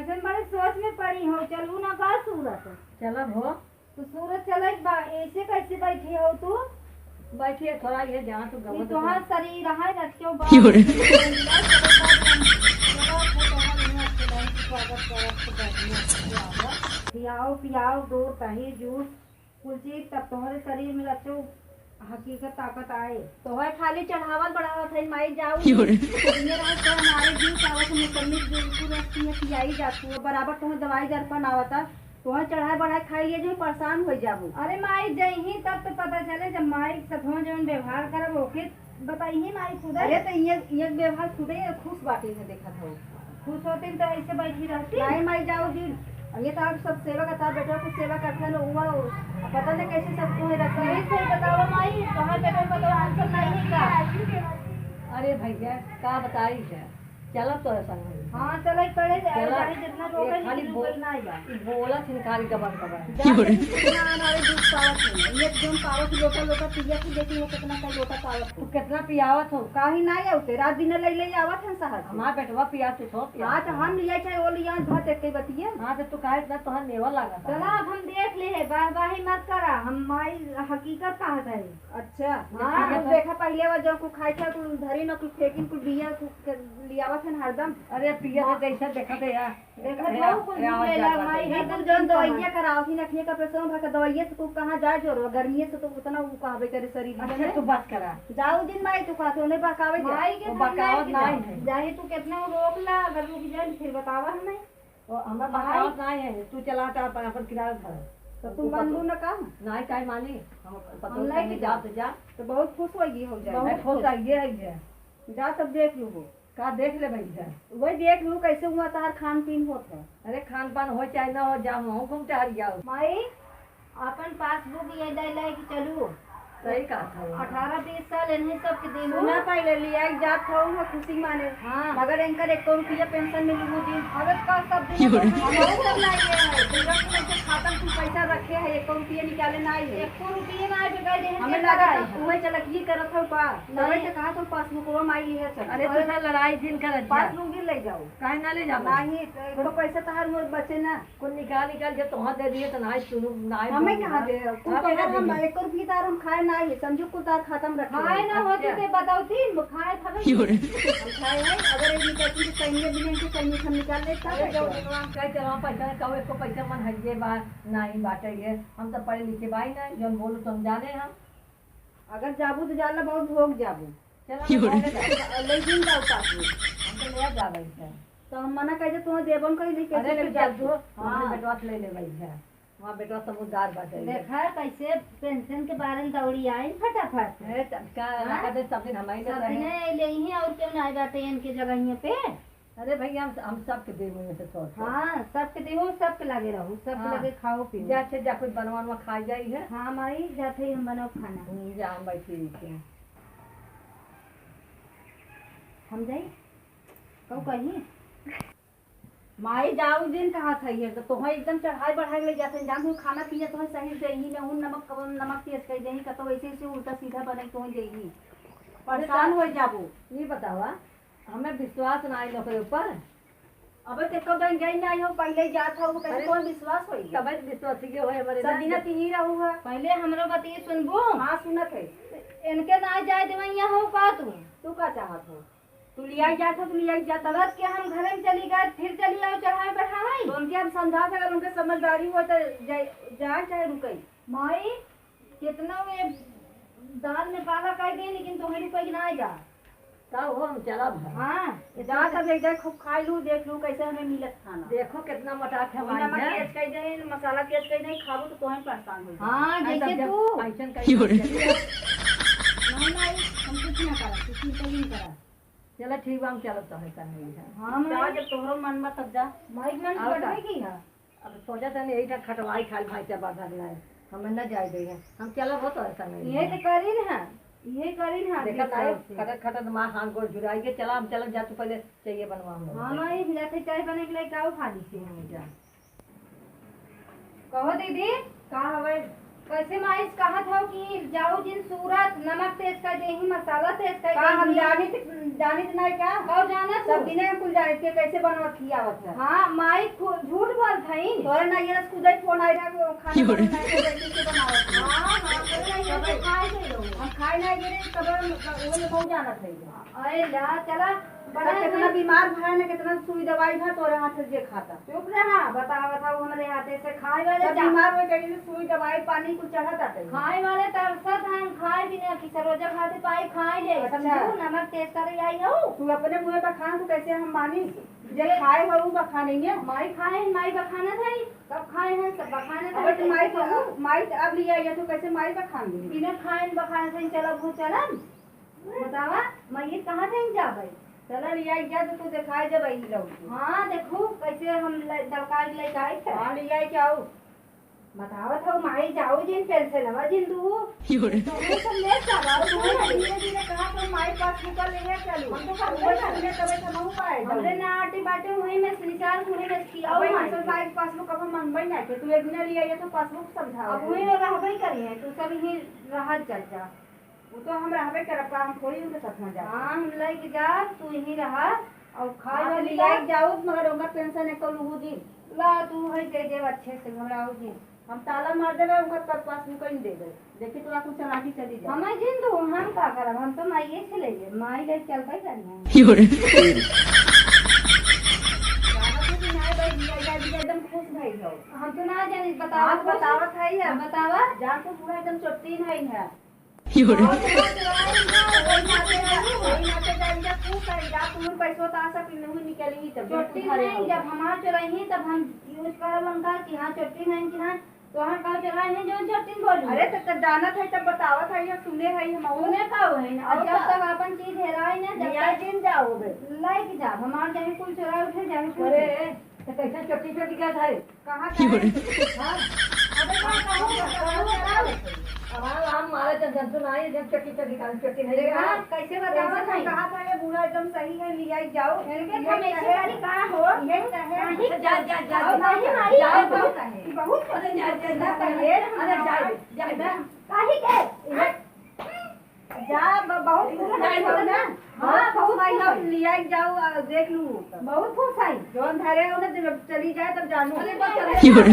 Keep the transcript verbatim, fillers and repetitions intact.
ऐसे बड़े सोच में पड़ी हो, चलू ना का सूरत? चलब हो। तो सूरत चले बा, ऐसे कैसे बैठी हो तू? बैठी है थोड़ा, ये जहाँ तू ये गवत तोहार बा। शरीर है रखियो बा। क्यों रे? स्वागत करत तो बढ़िया से आवा। पियाओ, पियाओ, दूध, दही, जूस, कुल चीज, तब तोहरे शरीर में रचो हकीकत ताकत आए। तोहरे खाली चढ़ावत बढ़ावत है, माई जाऊ। क्यों रे? ये रात तो हमारे जूस आवत है, मौसमी जूस, पूरा पिए पियाई जात हो, बराबर तोहरे दवाई दर्पण आवता। तोहरे चढ़ाए बढ़ाए खाई लिए जो परेशान हो जाबू। अरे माई जइही तब तो पता चले, जब माई सथवा जौन व्यवहार करब ओके बताइही माई खुदे। अरे तो ये, ये व्यवहार खुदे खुश बाटी है, देखत हो। खुश होती तो ऐसे बैठी रहती। नहीं माई जाऊ दिन, ये तो आप सब सेवा करता, बेटा को सेवा करता ना हुआ, पता नहीं कैसे सबको है रखा है। सही सही बताओ माई, कहाँ बेटा को तो हम सब नहीं का। अरे भैया का बताई है, चलब तोरे संग। हाँ, चले पड़े, चला। चाहे जितना रोके, एक खाली लेकिन बो-, ऊपर ना आइबा। बोला छिन खाली गबन गबन। जा, क्यों रे? लेकिन कितना आने वाले दूध पावत है। ये एकदम पावत लोटा, लोटा पिया की देखी वो कितना का लोटा पावत तू है। कितना पियावत हो? काहे ना आउते? रात दिन ले ले आवत है शहर से। हमार बेटवा पिया तू सो पिया। हाँ, तो हम लिया चाहे वो लिया, भात एक ही बतिये। हाँ, तो तू काहे इतना तोहर नेवर लागत है? चला, अब हम देख ले है, वाहवाही मत करा, हम माई हकीकत कहत है। अच्छा, हाँ। अब देखा पहिले वो जो कुल खाई था, कुल धरी न, कुल फेंकिन, कुल बिया कुल के लियावत हन हरदम। अरे पिया तो हाँ। जैसे देखत है यार। देखत है हो, यार, कुल ये आवाज लेला, जात माई बाटे। ये एकदम कुल जौन दवाइया करावत ही, नखिए का पेशेंट भा के दवाइये से कुल कहाँ जाए जोरो, गर्मी से तो उतना वो कहबे करे शरीर अच्छा, में। तू बात करा। जाऊ दिन माई तू कहत हो, नहीं बहकावे जा। माई के वो सामने बहकावत आके नहीं जा। है। जाए तू कितना रोक ला, अगर रुक जाए तो फिर बतावा हमें। ओ, हमरा माई। बकावत नाहीं है, तू चला त अपन, अपन किनारे धर। तो तू तू मानलू पतो ना का? नाहीं, काहे मानी? हम पतो हम नहीं नहीं कि जा। जा तो जा। तो बहुत खुश होइगी हो जाए। बहुत मैं खुश खुश। आइए है ये। जा तब देख लू हो। का देख ले भाई जा? वही देख लू कैसे हुआ तहार खान पीन होत है। अरे खान पान हो चाहे ना हो, जा वहाँ घूम टहर जाओ। माई, आपन पासबुक ये ले ले कि चलू। सही कहा था वो। अठारह बीस साल इन्हीं सब के देहू। सुना पहले लिया के जात था वो खुशी माने। हाँ। मगर इनकर एको रुपया पेंशन मिलू दिन। अरे का सब दिन क्यों रे? हम लोग सब ना ये है। दुर्गा के में से खाता में कुल पैसा रखे है, एको रुपया निकाले ना आई है। एको रुपया ना आए, बेकार देहे हमें से लगा लगा था है। तुम्हें चलक ये करत हो का? नहीं। तबे से कहा तो पासबुक वो माई लिहे चल। अरे तू ना लड़ाई जिन कर पासबुक भी ले जाओ। काहे ना ले जाओ? नहीं, तो एको पैसा तहार मोर बचे ना। कुल निकाल निकाल के तोहार दे दिए तो नाहीं सुनू, नाहीं हमें बोलू कहाँ ना। दे? कुल हाँ, तोहार बेटा हम दीदी। एक रुपये तार हम खाए ना है, समझो कुल तार खाता में रखे खाए हैं। ना होती अच्छा। ते बतावती, खाए था भाई। क्यों रे? हम खाए हैं, अगर एक निकालती तो कहीं भी नहीं तो कहीं हम निकाल लेता अरे है जो तो। भगवान कहे चलो पैसा ना कहो, एको पैसा मन हइये बा, नाहीं बाटे ये। हम तो पढ़े लिखे बाई ना, जौन बोलू तो हम जाने हम। अगर जाबू तो जाला बहुत भोग जाबू। चलो, क्यों रे? हम तो ले जाओ पास में। हम तो ले जाबे से। तो हम मना कर दे, तुम्हें देबन कहीं नहीं, कैसे अरे, ले तू जा जाबू? तू, हाँ। अपने बेटवा से ले ले भाई है। वहाँ बेटवा समझदार बाटे। देखा कैसे पेंशन के बारे में दौड़ी आई फटाफट। अरे, तब का हाँ? रखा दे, सब दिन हमारी सब दिन रहे। ले ही और क्यों ना आए बाटे इनके जगहिया पे? अरे भैया, हम, हम सबके देबू में से थोड़ा सा। हाँ, सबके देबू, सबके लगे रहू, सबके हाँ। लगे खाओ पीओ। जा, अच्छा, जा, कुछ बनवा वनवा खा जाई है। हाँ माई, जाते ही हम बनाओ खाना। हम्म, जा, हम बैठी रही थी। हम जाई? कहू कहीं? माई जाऊ दिन कहा था ये, तो तोहे एकदम चढ़ाई बढ़ाई ले जाते, जान तू खाना पीना तोहे सही से ही ना, उन नमक कवन नमक तेज कर देही, कतो ऐसे ऐसे उल्टा सीधा बने तोहे देही। परेशान हो जाबू। ये बतावा, हमें विश्वास ना आइल ओकरे ऊपर। अबे ते कब दिन गई ना हो, पहले ही जात हो, कैसे अरे, कौन विश्वास होई? तबे तो विश्वास ही होए हमारे सब ना। दिन तीही रहू है। पहले हमरो बतिये सुनबू। हाँ, सुनत है। इनके ना जाए देवैया हो का तू? तू का चाहत हो? तू लिया जात हो, तू लिया जात हो। तलत के हम घरे में चली गए, फिर चली आओ चढ़ावे बढ़ावे। तो उनके हम समझा सके, उनके समझदारी हो तो जाए, जाए चाहे रुके। माई, कितना वे दाल में काला कर दे, लेकिन तोहरी कोई ना जा। तब हो हम चलब है। हाँ, जा तब एक जगह खूब खाई लू, देख लू कैसे हमें मिलत खाना। देखो कितना मोटा थे वही भाई नमक है। तेज कर दे, मसाला तेज कर दे, खाबू तो तोहन परेशान हो जाए। हाँ, ऐसा जैसे जब तू। ऐसन कर क्यों रे? नहीं, नहीं, हम कुछ ना करब, तू चिंता ही नहीं करब। चला ठीक बा, हम चलब तोहरे संग ही है। हाँ, जा, माई। जब तोहरो मन बा तब जा। माई मन और का? बढ़वे की है। अब सोचा था नहीं, यही था खटवाई खाल भाई से बात भाग लाए। हमें न जाए दे है। हम चलब हो तोहरे संग ही ये है। तो करी ना, ये करी ना, देखा बीस ताई, साल से। खटत खटत माँ हाथ गोड़ जुड़ाई के चला, हम चलब जा, तू पहले चाहिए बनवा हम लोग। हाँ, माई, जाते चाय बने के लिए का उठा दी थी? हम्म, जा। कहो दीदी। का हवे? कैसे माई कहत हौ कि जाऊ जिन सूरत, नमक तेज कर देही, मसाला तेज कर का हम देही। जानित, जानित नहीं का? कौ जानत सब हूँ। दिने कुल जानित के कैसे बनवत खियावत है। हाँ, माई खु-, झूठ बोलत हईन। तोरे ना ये खुदे फोन आइ रहा कि वो खाना क्यों रे? बनाना है, तो कैसे बनावत है। हाँ, हाँ, बोल रही है, तो खाए दे रहो। हम खाए ना गिरे, तब हम, वो ये बहुत जानत है। अरे ला, चला, सब बड़ा कितना है। बीमार भा ना, कितना सुई दवाई भा तोरे हाथ से जे खाता। चुप रहा, बतावत हौ हमरे हाथे से खाए वाले सब जा। बीमार हो गए, सुई दवाई पानी कुछ चढ़त आते हैं। खाए वाले तरसत हैं, खाए बिना कि सरोजा खाते पाई खाए ले। अच्छा। समझू, नमक तेज कर आई हौ। तू अपने मुँह बखान, तू कैसे हम मानी? जे जे खाए हो, उ बखाने ने। माई खाए, माई बखानत है, सब खाए हैं, सब बखानत अबे है, तू माई कैसे कहू? माई अब लिया ये, तू कैसे माई बखान दी? बिना खाए बखान से चलब, वो चलब। बतावा, मइयत कहाँ जाइन जाबै? चला लिया जा तो तू देखाए जब आई लौट के। हाँ, देखू कैसे हम ल-, दलकाई के लेके आई थे। हाँ, लिया के आऊ। बतावत हौ, माई जाऊ जिन पेंशनवा जिन दू। यो रे। तो हम सब ले जाबा, और तू धीरे धीरे कहा तो माई पास निकल ले चलू। हम तो कर ले चलू। तबे तो हम पाए हमरे जाऊ। ना आटे बाटे हुई में से निकाल, हुई में से खियाओ अबे माई। हम सब माई पासबुक अब हम मंगबै ना के, तू एक दिन लिया ये तो पासबुक समझाओ। अब हुई में रहबै करिए, तू सब ही रहत जा जा। वो तो हम रहबे करब का, हम थोड़ी उनके साथ में जाब। हाँ, हम लेके जाब, तू यहीं रहा और खाए हाँ, वाली ले जाब। जाऊ, मगर उनका पेंशन एको लूहू जी। ला, तू है दे देब अच्छे से, घबराऊ जी। हम ताला मार देबे, उनका तब पास में कहीं दे दे। देखी तो आपको चला के चली जाए। हमें जिन दो, हम का करब, हम तो माइये से ले लेब, माई ले चलबे करना है। यो रे। जानत हो कि नहीं भाई, जीजा, जीजा एकदम खुश भई हो। हम तो ना जानी, बतावा हाँ, तो बतावत है ये। हाँ, बतावा। जान तो पूरा एकदम चोट्टी नहीं है। यो रे। और वही नाते जानी, वही नाते जानी, जब तू करेगा, तू पैसों तो आशा पिन्नहु निकली, तब चोट्टी तुम्हारे नहीं, होगा। जब हमार चोराई, तब हम use करब उनका कि हाँ, चोट्टी नहीं कि हाँ, तोहर का चोराई है, जो चोट्टी बोलू। अरे, तो, तो जानत है, तब बतावत है, या सुने है, हम और सुने का है ना? और जब का? तक अपन चीज हेराई ना, जब लिया तक दिन जाओगे। लाइक जा, हमार जाने कुल चोरा उठे, जाने कुल अरे, उठे। तो कैसे चोट्टी पे बिका था? कहाँ का है? हाँ? अबे का कहूँ, कहूँ, कहूँ। अब हम, हम मारे तो जंतु ना आए, जब चोट्टी पे बिका, चोट्टी नहीं देखा, बिका। कैसे बतावा कैसे नहीं? कहा था ये बूढ़ा एकदम सही है, लिया जाओ। इनके ये हमेशा कहे, वाली कहाँ हो? ये कहे। नहीं, जा, जा, जा, और जा, नहीं जा, मारी, जा, बहुत जा, है। बहुत अरे जा, जा, जा, जा, अरे जा, जा, जा। काहे के? ये जा, ब-, बहुत खुश है ना? हाँ, बहुत भाई खुश लोग है। लिया के जाओ, आ, देख लूँ। बहुत खुश है। जौन धरे हो ना, जब चली जाए, तब जानू। अरे, बस, अरे, क्यों रे?